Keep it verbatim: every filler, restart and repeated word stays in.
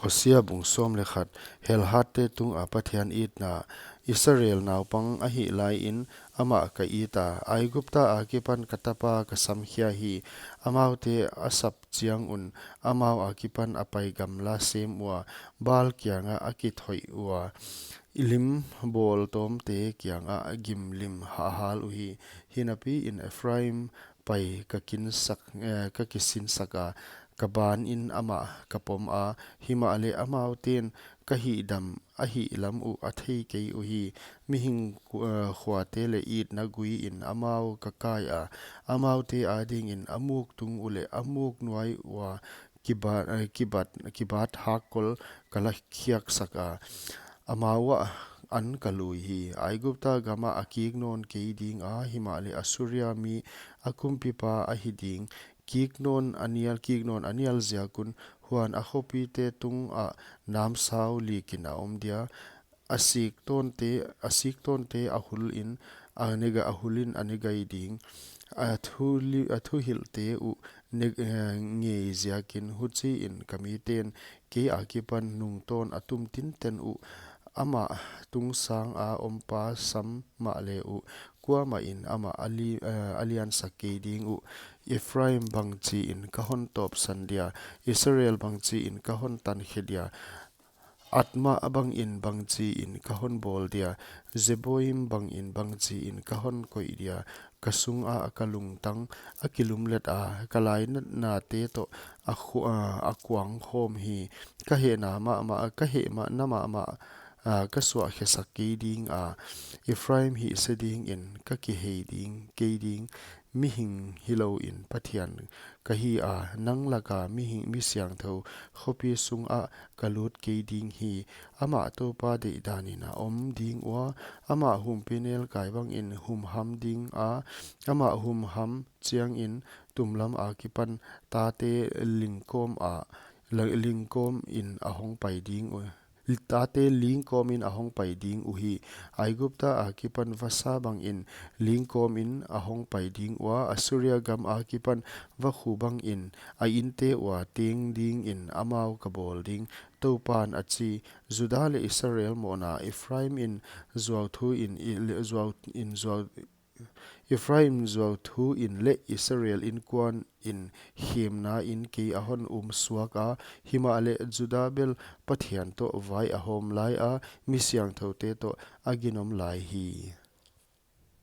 Hosea bung sawm leh khat. Helhatte tungah Pathian itna. Israel naupang ahih laiin amah ka it a, Aigupta akipan ka tapa ka samkhia hi. Amaute a sap chiang un amau akipan a pai gamla sem ua, Baal kiangah a kithoih ua, lim bawl tawmte kiangah gimlim a hal uhi. Hinapiin Efraim pai ka kinsak, eh, ka kisinsak a, ka banin amah ka pom a, himahleh amauten ka hihdam ahihlam uh a thei kei uhi. Mihing khu-, eh, khuate leh itna guiin amau ka kai a, amaute adingin a muk tung uleh a muk nuai ua kibat, eh, kibat, kibat hakkol ka la khiaksak a, amau ah an ka lui hi. Aigupta gamah a kik nawn kei ding a, himahleh Assuria mi a kumpipa ahi ding. Kik nawn a nial, kik nawn a nial ziak un, huan a khopite tungah namsau likin a om dia. A sik tawnte, a sik tawnte a hulin a nega, a hulin a negai ding. A thu li-, a thuhilhte uh ne-, eh, ngei ziakin, huchiin ka miten kei akipan nungtawn a tum tinten uh. Amah tungsanga ompa sam mahle uh, kuamahin amah a li-, eh, a liansak kei ding uh. Efraim bangchiin ka hon tawpsan dia, Israel bangchiin ka hon tankhe dia. Admah bangin bangchiin ka hon bawl dia, Zeboim bangin bangchiin ka hon koih dia. Ka sunga ka lungtang a kilumlet a, ka lainatnate toh a khu-, a, a kuang khawm hi. Ka hehna mahmah, ka hehna mahmah, a, ka suahkhesak kei ding a, Efraim hihse dingin ka kihei ding kei ding. Mihing hilouin Pathian ka hi a, nang laka mihing, mi siangthou khopi sungah ka lut kei ding hi. Amah Toupa deihdanin a om ding ua, amah humpinelkai bangin humham ding a, amah humham chiangin tumlam akipan tate lingkawm a, la-, lingkawmin a hong pai ding u. Tate lingkawmin a hong pai ding uhi. Aigupta akipan vasa bangin lingkawmin a hong pai ding ua, Assuria gam akipan vakhu bangin a inte ua teng dingin amau ka bawl ding, Toupan a chi. Juda leh Israel mawhna, Efraim in zuau thuin i-, le-, zuau in zuau Efraim zuau thuin leh Israel inkuanin khemnain kei a hon um suak a, himahleh Juda bel Pathian toh vai a hawm lai a, mi siangthoute toh a ginom lai hi.